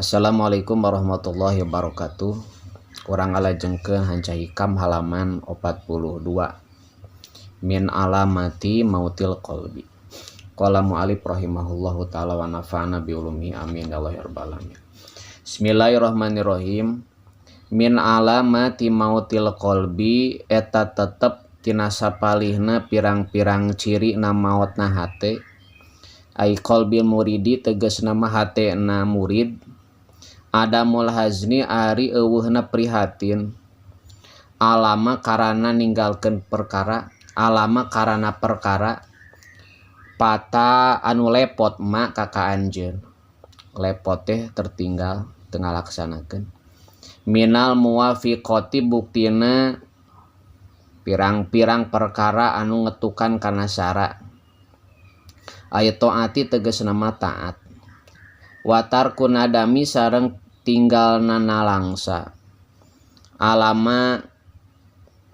Assalamualaikum warahmatullahi wabarakatuh. Urang ngalajengkeun Hanca Hikam halaman 42. Min alamati mautil qalbi. Qala mu'alif rahimahullahu taala wa nafa'ana bi ulumihi, amin ya Allah ya rabbal alamin. Bismillahirrahmanirrahim. Min alamati mautil qalbi eta tetep tina sapalihna pirang-pirang ciri na maotna hate, ai qalbil muridi tegasna mah hatena murid, adamul hazni ari euweuhna prihatin, alama karana ninggalkeun perkara, alama karana perkara pata anu lepot ma ka ka anjeun, lepot teh tertinggal, teu ngalaksanakeun, minal muwafiqati buktina pirang-pirang perkara anu ngetukan kana sara, aya taati tegasna mah taat, watarku nadami sareng tinggalna nalangsa, alama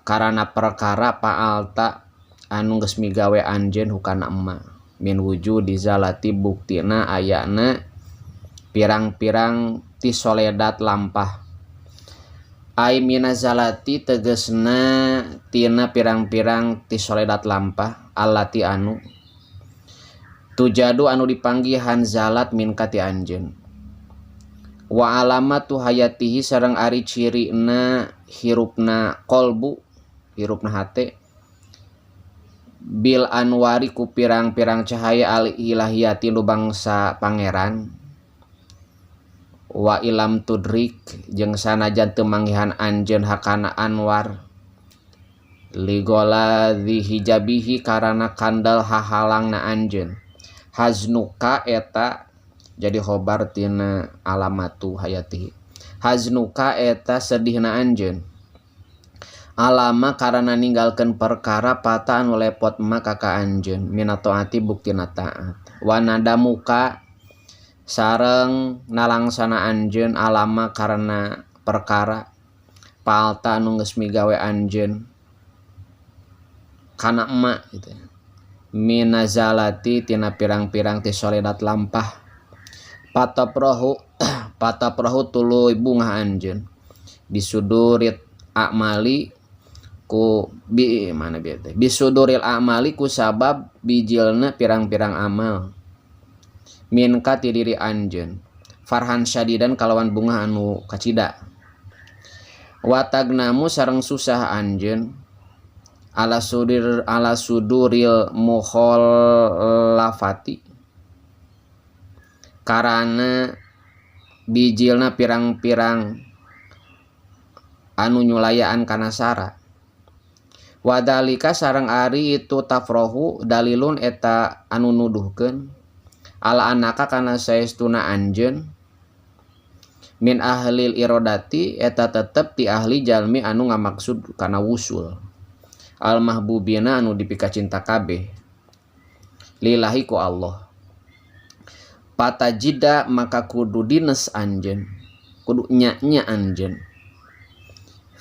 karana perkara fa'alta anu geus migawe anjeun hukana emma, min wujudi zalati buktina ayana pirang-pirang ti soledat lampah, ai minazalati tegesna tina pirang-pirang ti soledat lampah, allati anu tujadu anu dipanggihan zalat minka ti anjeun, wa alamatu hayatihi sareng ari cirina hirupna kolbu, hirupna hate, bil anwari ku pirang-pirang cahaya al ilahiyati nu bangsa pangeran, wa ilam tudrik jeung sanajan teu manggihan anjeun hakana anwar, ligoladzi hijabihi karana kandel hahalangna anjeun, haznuka eta jadi khobar tina alamatu hayatihi, haznuka eta sedihna anjeun, alama karana ninggalkeun perkara pata anu lepot ma ka ka anjeun, mina taati buktina taat, wa nadamuka sareng nalangsana anjeun, alama karena perkara palta anu geus migawe anjeun kana emak gitu, minazalati tina pirang-pirang ti soledat lampah, pataprohu pataprohu tuluy bungah anjeun, bisudurit amali ku bi mana bieu teh, bisuduril amali ku sabab bijilna pirang-pirang amal, minka ti diri anjeun, farhan syadidan kalawan bungah anu kacida, watagnamu sareng susah anjeun, ala sudir ala suduril mukhalafati karana bijilna pirang-pirang anu nyulayaan kana sara, wadalika sareng ari itu tafrohu dalilun eta anu nuduhkeun ala anaka kana saestuna anjeun min ahlil irodati eta tetep ti ahli jalmi anu ngamaksud kana wusul, al mahbubina anu dipikacinta kabeh lillahi ku Allah, patajida maka kudu dines anjeun, kudu nya-nya anjeun,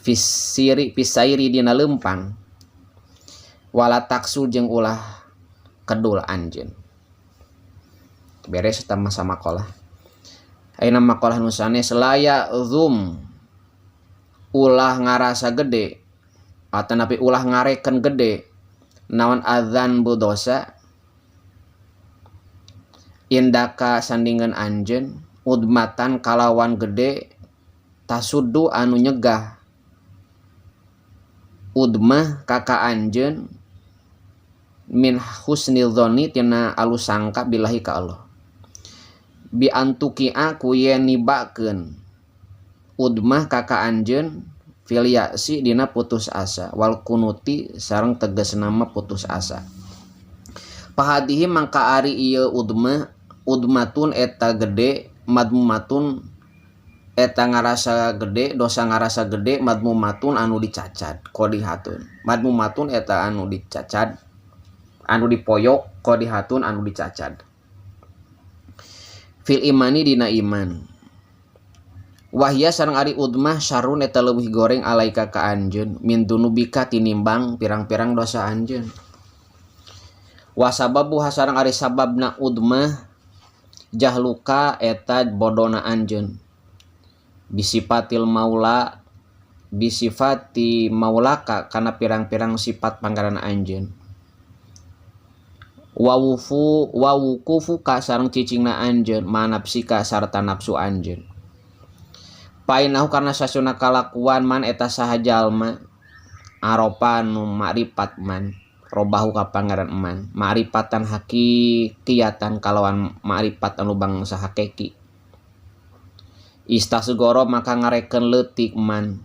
fisiri fisairi dina leumpang, wala taksu jeung ulah kedul anjeun. Beres eta masa makalah. Ayeuna makalah nu sanes. Laya zum ulah ngarasa gede atanapi ulah ngareken gede naon adzan bu dosa indaka sandingan anjeun, udmatan kalawan gede tasudu anu nyegah udmah kaka anjeun, min husnil dzonni tina alus sangka, billahi ka Allah, bi antukia ku yen nibakeun udmah kaka anjeun, fil ya'si dina putus asa, wal kunuti sareng tegasna mah putus asa. Fahadihi mangka ari ieu udmah, udmatun eta gede, madmumatun eta ngarasa gede, dosa ngarasa gede, madmumatun anu dicacad, qadihatun madmumatun eta anu dicacad, anu dipoyok, qadihatun anu dicacad, fil imani dina iman, wahya sareng ari udmah syarrun eta leuwih goreng alaika ka anjeun, min dzunubika tinimbang pirang-pirang dosa anjeun, wasababu sareng ari sababna udmah. Jahluka eta bodona anjeun bisifatil maula bisifati maulaka kana pirang-pirang sifat pangeran anjeun wawufu wawukufuka sareng cicingna anjeun manapsika sarta nafsu anjeun painahu karna sasuna kalakuan man eta saha jalma aropa nu makrifat man robahu ka pangeran man makrifatan hakikiyatan kalawan makrifat anu bangsa hakiki istasgoro maka ngareken leutik man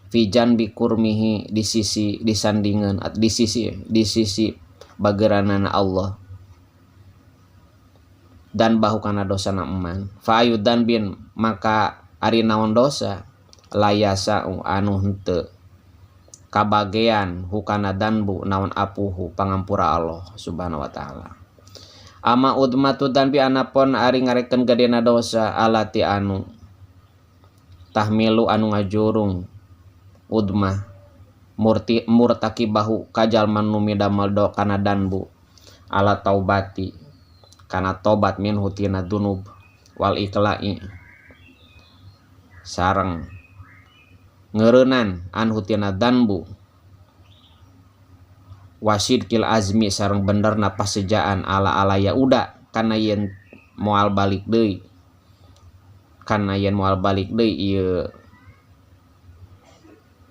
fijan bikurmihi di sisi disandingan di sisi bageranana Allah dan bahu kana dosana eman fa ayudan bin maka ari naon dosa layasa anu henteu kabagean hukana danbu naon apuhu pangampura Allah subhanahu wa ta'ala. Ama udmatu danbi anapon ari ngareken gedena dosa alati anu tahmilu anu ngajurung udmah murti murtakibahu kajalma nu midamel do kana danbu ala taubati kana tobat minhu tina dunub wal ikla'i sareng ngereunan anhu tina danbu wasidkil azmi sareng benerna pasejaan ala-ala ya uda kana yen moal balik deui kana yen moal balik deui ieu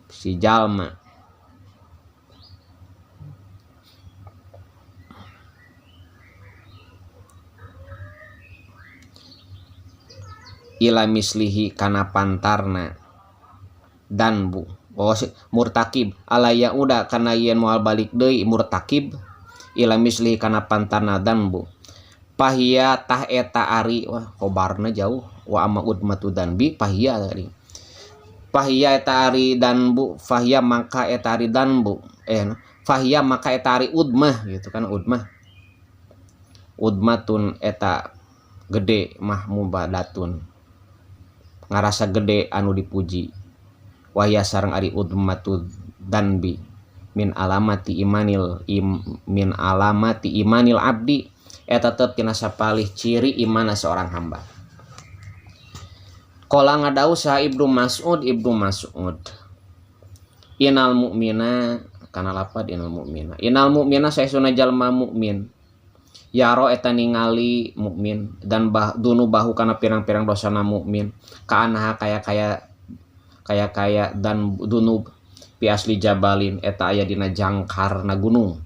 si jalma ila mislihi kana pantarna danbu oh murtakib ala ya uda kana yen moal balik deui murtakib ila mislihi kana pantarna danbu pahia tah eta ari wah khobarna jauh wa ama udmatu danbi pahia tadi pahia eta ari danbu fahia maka eta ari danbu fahia maka eta ari udmah gitu kan udmah udmatun eta gede mahmubadatun ngarasa gede anu dipuji wahya sareng ari udmatu danbi min alamati imanil min alamati imanil abdi eta tetep tina sapalih ciri imana seorang hamba. Qala ngadau saha Ibnu Mas'ud inal mu'mina kana lapad inal mu'mina saesuna jalma mukmin yaro eta ningali mukmin dan dunu bahu kana pirang-pirang dosana mukmin kaanaha kaya-kaya dan dunub pi asli jabalin eta aya dina jangkarna gunung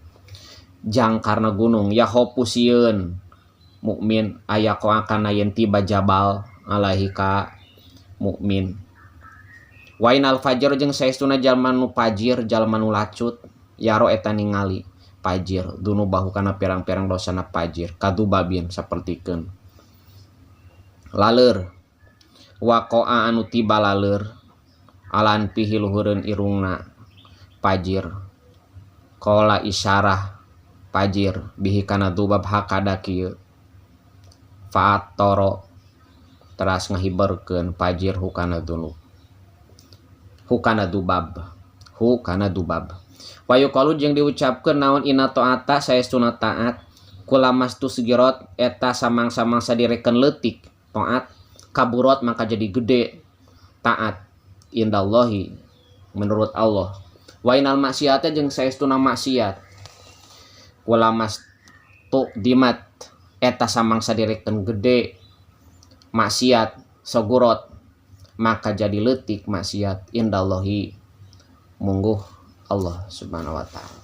yahopu sieun mukmin aya kana yen tiba jabal alaihi ka mukmin wa inal fajr jeung saestuna jalma nu fajir jalma nu lacut yaro eta ningali fajir dunu bahu kana pirang-pirang dosana fajir kadubabin sapertikeun laleur waqa'a anu tiba laleur alan pihi luhureun irungna fajir qala isyarah fajir bihi kana dubab hakada kieu fa'atoro teras ngahibarkeun fajir hukana dunub hukana dubab wa yuqalu jeung diucapkeun naon inna ta'ata saestuna taat kulamastu segirot eta samang-samangsa direken leutik taat kaburot maka jadi gede taat indallahi menurut Allah wa inal maksiata jeung saestuna maksiat kulamastu dimat eta samangsa direken gede maksiat sogurot maka jadi leutik maksiat indallahi mungguh Allah subhanahu wa ta'ala.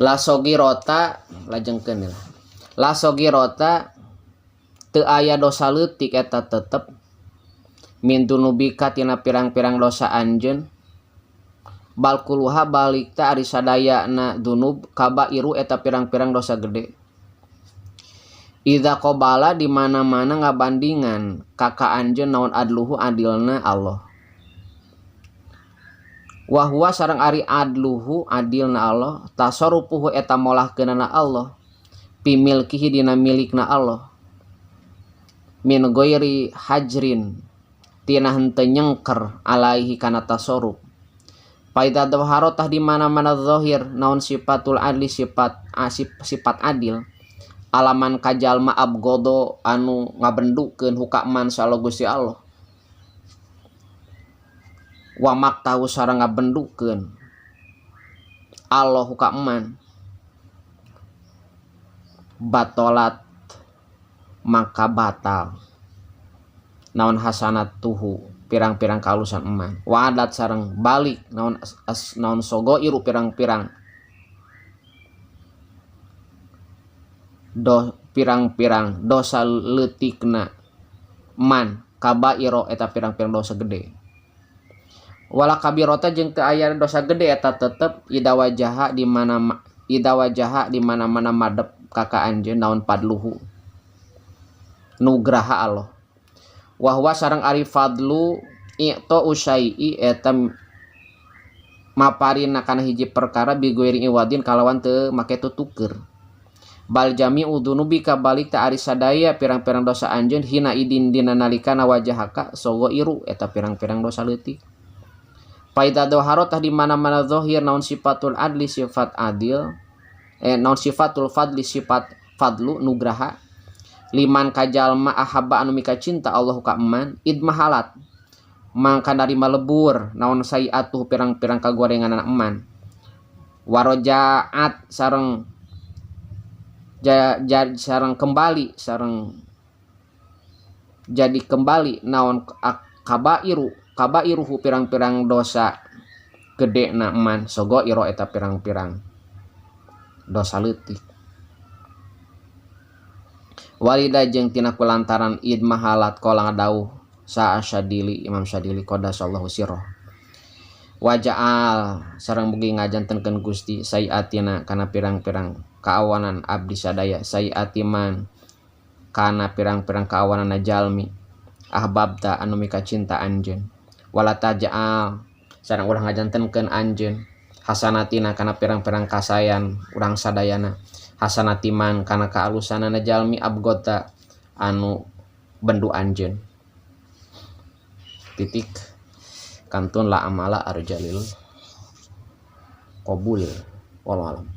La sogirota lajengkeun lah la sogirota teu aya dosa leutik eta tetep min dunubika tina pirang-pirang dosa anjeun bal kuluha balik ta ari sadayana dunub kabairu eta pirang-pirang dosa gede idza qabala di mana-mana ngabandingan kaka anjeun naon adluhu adilna Allah wa huwa sareng ari adluhu adilna Allah tasarrufuhu eta molahkeunana Allah pimilkihi dina milikna Allah min ghairi hajrin tina henteu nyengker alaihi kana tasarruf Faidza dhahara tah di mana-mana zahir naon sifatul adli sifat asif sifat adil alaman kajalma abgodo anu ngabendukeun hukaman salah Gusti Allah wa maktahu sareng ngabendukeun Allah hukaman batolat maka batal naon hasanat tuhu pirang-pirang kalusan eman wadat sareng balik naon as, naon sogoiru pirang-pirang do pirang-pirang dosa leutikna man kabairo eta pirang-pirang dosa gede wala kabirota jeung teu aya dosa gede eta tetep ida wajaha di mana ida wajaha di mana-mana madep ka ka anjeun naon padluhu nugraha Allah wahwa sareng ari fadlu i'ta usyai'i eta maparina kana hiji perkara bi ghairi iwadin kalawan teu make tutuker bal jami'u dzunubika balik ta ari sadaya pirang-pirang dosa anjeun hina idin dina nalikana wajahaka iru eta pirang-pirang dosa leutik. Faidza dhahara tah di mana-mana zahir naon sifatul adli sifat adil naon sifatul fadli sifat fadlu nugraha liman kajalma ahabba anu mika cinta Allahu ka eman idmahalat mangka narima lebur naon sayiatuh pirang-pirang kagorengan anak eman warojaat sareng sareng kembali sareng jadi kembali naon kabairu kabairuhu pirang-pirang dosa gede na eman sogoiro eta pirang-pirang dosa leutik. Walida jeung tina kulantaran id mahalat qala ngadawuh sa Syadili Imam Syadili qaddasallahu sirrah waja'al sareng mugi ngajantenkeun Gusti sayiatina kana pirang-pirang kaawanan abdi sadaya sayiatiman kana pirang-pirang kaawanan jalmi ahbabta anu mika cinta anjeun wala taj'al sareng ulah ngajantenkeun anjeun hasanatina kana pirang-pirang kasayan urang sadayana hasanatiman kana kaalusanana jalmi abgota anu bendu anjeun titik kantun la amala arjalil qabul wallahu alam.